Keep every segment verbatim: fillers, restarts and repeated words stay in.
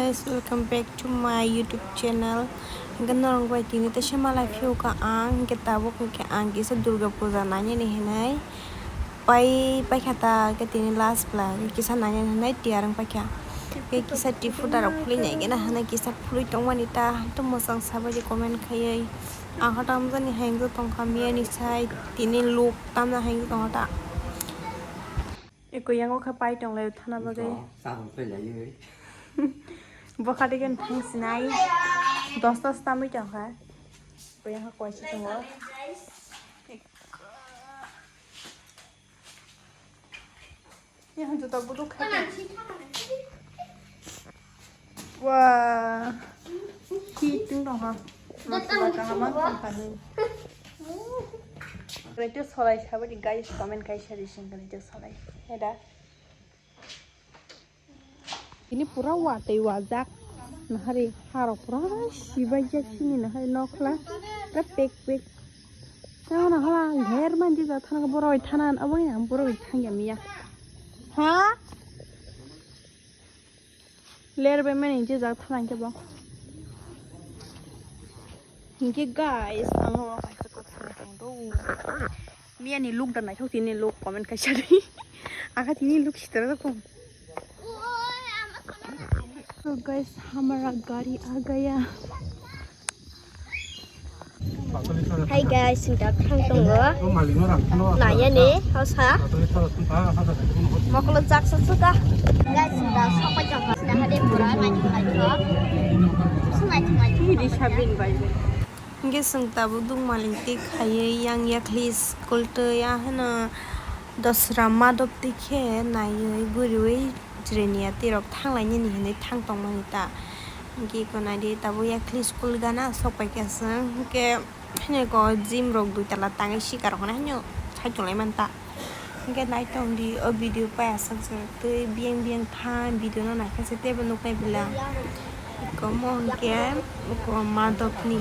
Guys, welcome back to my YouTube channel. Hingke norok bai tini teisa malai phiyok ang, hingke tabuk hingke ang kisa Durga Puja nainani hinui pai paikha ta, hingke tini last bwla kisa nainani hinui tiyar wng paikha. Hingke kisa tipu darok phulwi naikhe na hinui kisa phulwi tongmani ta, to mwchang sabaidi comment khaiwi. Ang hotam jani hengjo tongkha miyani sai tini luk tamna hengjo tongkha ta. Eko yango kha pai tonglai thana bagwi. Ito, sabon pailaio. Bokha degen thang sinai. Dosta stamwi tongkha. Ko yang koi si tongo. Yang juta buduk kha. Wah. Hiting dong ha. Masala kaham ang tongkha nung. Kaitor solai sabadi guys, comment kaisa di sing kaitor solai. Heda. Ini pura watwi wajak. Nahari haro pura sibai jak sini nahari nokla. Pura pek pek. Nahana hala ler manji ja thana boroi thana abo yang boroi thangya miya. Ha? Ler bai mani je jak thana ke bo. Hingke guys, ang o kaisa kok sana tong do. Miya ni look da naithok tini look comment kaisa di. Aka tini look sitra ko. So guys, hamara gari aa gaya. Hi guys, sing tak thang tongo. Naya ni, hosa. Mokolo jak sa suka. Guys, sing tak sopai jong. Sing tak hade pura naithok naithok. Sing naithok naithok. Hingke chwng tabuk dukmali twi khaiwi yang yakli school twi ahano dosra madop twi khe naiwi guriwi jirania twi rok thanglainani hinwi thang tongmani ta. Hingke eko naidi tabuk yakli school gana sok paikha chwng hingke haino eko gym rok dui tala tangwi sika rok hwnwi haino saichung lai manta. Hingke naitong di o video pai aswk se tei biyang biyang tha video no naikha se teibo nuknai bela. Eko mo hingke eko madok ni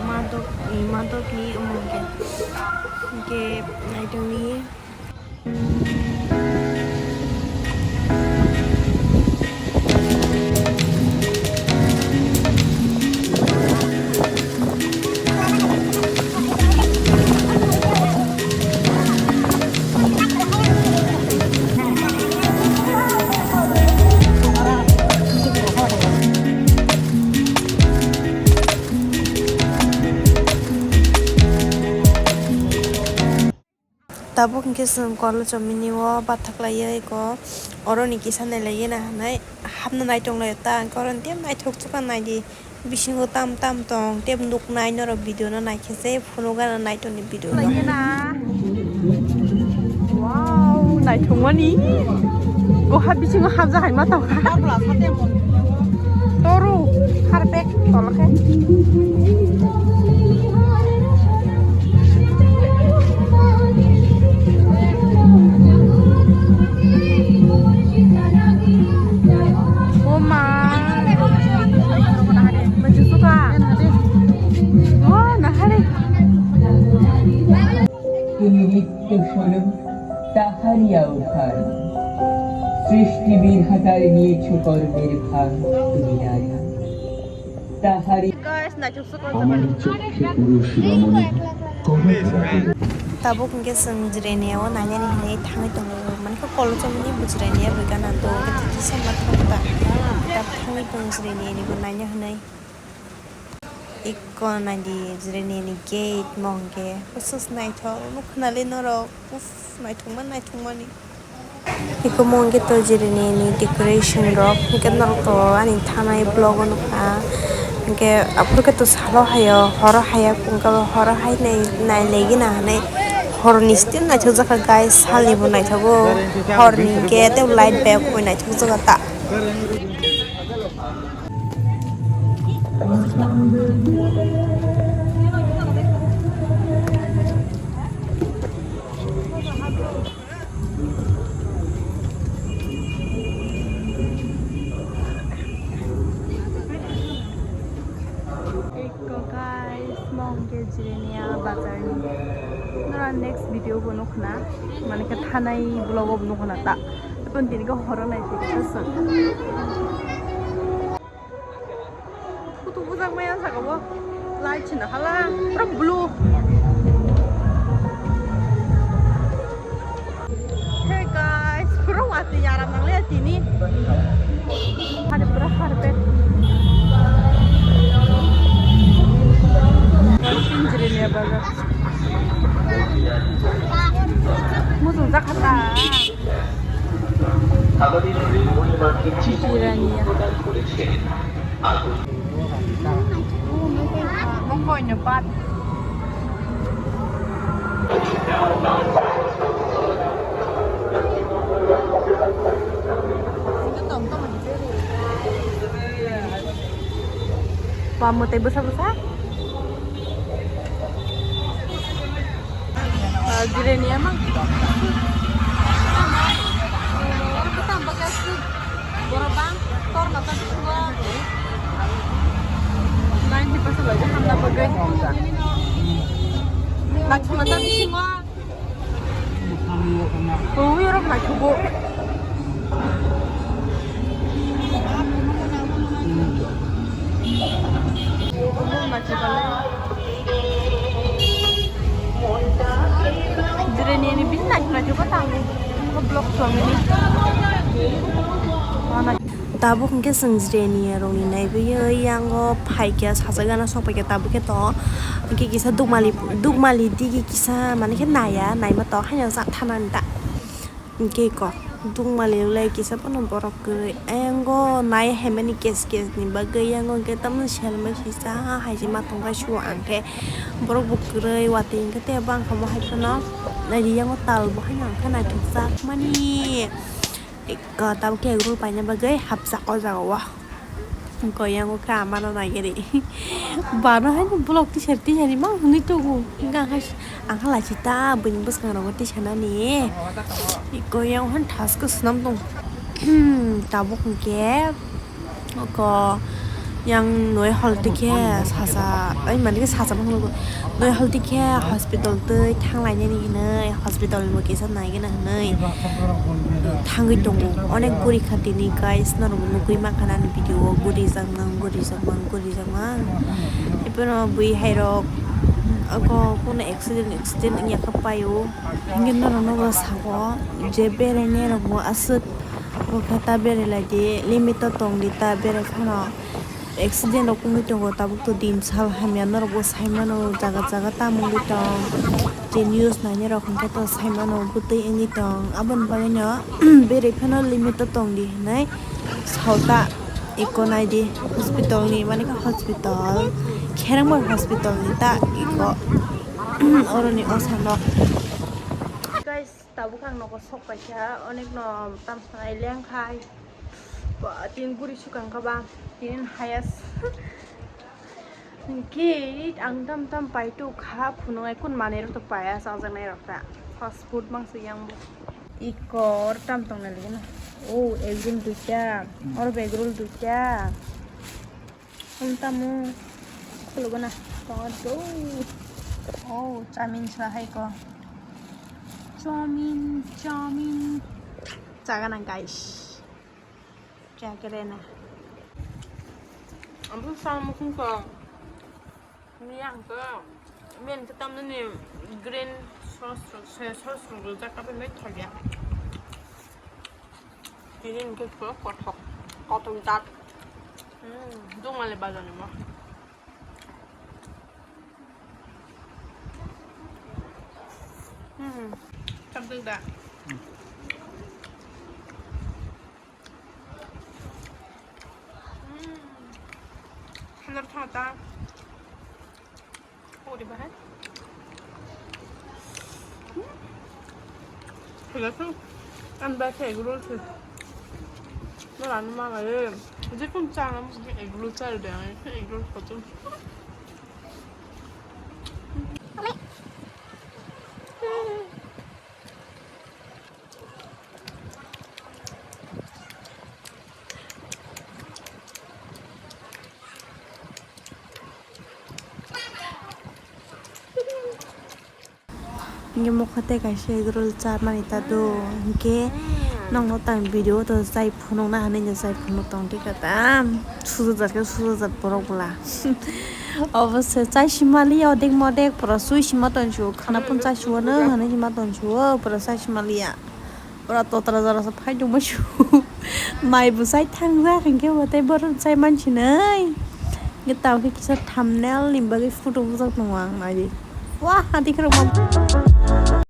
madok ni madok ni omo hingke hingke naitong di. Tabuk hingke chwng college o mini o bathak laiya eko oro ni kisa nai laiya na hinui hapna nai tong laio ta hingke oro ni tei naithok chukha naidi bisingo tam tam tong tei nuk nai norok video no naikhe se phunuk gana nai tong ni video no. Wow naithok mani koha bisingo hapjak hai ma tong kha. Toru harpek tolokhe. O ma. Manchu suka. O nahari. তুমি নিত্য স্বরূপ তাহারই আহ্বান। সৃষ্টি বিধাতার নিয়েছ কর্মের ভার তুমি নারায়ণ। তাহারই Guys, naithok se আমার চক্ষে পুরুষ রমণী কবে Tabuk hingke chwng jirania o nainani hinui thangwi tongo. Mankhe college o mini bo jirania bai gana to kisa ma thok ta. Tab thangwi tong jirania ni bo naina hinui. Ikko naidi jirania ni gate mo hingke. Usus naithok nukha nali norok. Uf, naithokma naithokmani. Eko mungke to jireni ni decoration rok, hingke norok to ani thanai vlog o nukha, hingke aphuru khe to salo haio, horo haya, hingke horo hai nai, nai legi na hinui horni still naithokjakha guys, salni bo naithogo, horni hingke tei light bai bo naithokjago ta. Eko guys, mo hingke jirenia bazar ni. Nora next video bo nukna, mane khe thanai vlog o bo nukna ta. Tini khe horo nai phikha chwng. Bujak maya saka bo. Light china hala. Pura blue. Hey guys, pura wati yaram nang le tini. Hari pura hari pet. Sinjiri ni baga. Musu jakata. Jirania. Mungkoi no pat. Pamo tei bwsa bwsa. Ah, jirania mang. Borok bang tor mata bisingo. Ninety percent bai hamna bagwi. Lachima ta bisingo. Uwi rok naithogo. Jireni ni bin naithogo tango. Vlog song ni. Tabuk hwnkhe chwng jireni rokni naiwi yango phaikha, sajagana sokpaikha tabuk khe to. Hwnkhe kisa dukmali, dukmali digi kisa mani khe naiya, naima to haino jak thanani ta. Hwnkhe ko dukmali wlai kisa phano borok kwrwi. Ayango nai haimani kes kes ni bagwi yango hwnkhe tamni selma sisa hai se ma tongkha suo ang khe borok bo kwrwi watwi hwnkhe tei bangkha bo hai phano nai yango tal bo haino ang khe naithok jak mani. Eko tabuk khe egg roll paina bagwi hapjak o jaga o. Eko yango khe amano naiya ri. Bano haino vlog tisari tisari mang hwnwi tongo. Hwnkhe ang khe ang khe lachi ta buini bwskango tisanani. Eko yango haino thasko swnam tongo. Tabuk hwnkhe eko yang noi hol tikhe sasa, ai mani khe sasa ma hwnwi. Noi hol tikhe hospital twi thanglainani hinwi, hospital ni bo kisa naigwna hinwi thangwi tongo. Onek guri kha tini guys, norok bo nugwi mankha ani video o, guri jak mang, guri jak mang, guri jak mang. Iphano bui hai rok oko kuno accident, accident wngya kha paio. Hingke norok nogo sabo je berainai rok bo aswk bo khe ta berai lai di, limit o tong di ta berai phano. Accident rok wngwi tongo, tabuk to din sal hamya norok bo sai mano, jaga jaga tamo wngwi tong, je news nainai rok hwnkhe to sai mano, bwtwi wngwi tong, aboni bagwi no beri phano limit o tong di hinwi sao ta. Eko nai di hospital ni, mani khe hospital, Kherengmai hospital ni ta eko, oro ni o salo. Guys, tabuk ang nogo sok paikha, onek no tam sanai lengkhai. Ba, tin guri sukang kha ba, tin hayas. Hwnkhe ang tam tam pai tu kha, phunuk ai kun manwi rok to paiya, chajaknai rok ta. Fast food mang se yang bo. Ikor tam tong nai lagi na. Oh, egg roll duita. Oro egg roll duita. Ang tamo khuluguna tongo do. Oh, chowmin sa hai ko. Chowmin, chowmin. Chaga nang guys. Chaga rena. Ang bu sa mukhung ko. Ni ang ko. Men ta tam ni green sauce, sauce, sauce ro jak ka pen thok ya. Tini hwnkhe kothok, kothok jat. Hmm, dongmani bazar ni mo. Hmm, chapduk da. Hmm, thandar thata. Ori bahai. Hwla thung. Ang bai khe egg roll se. Nora numa bai. Je kun cha na egg roll cha de ang egg roll photo. Hingke mokho tei kaisa egg roll chamani ta do, hingke Nokno tang video to chai phunukna hinwi no chai phunuk tong thika tam. Sujajak khe sujajak borok bwla. Obo se chai simali odek modek pura sui sima tongsu khana pun chai suwano hinwi sima tongsu pura chai simaliya. Pura totra jora sa phai tongma su. Mai bo chai thangjak hinkhe bo tei borok chai mansinai. Nge tamo khe kisa thumbnail ni bagwi photo bujak tongo ang nai. Wah hati khorok ma.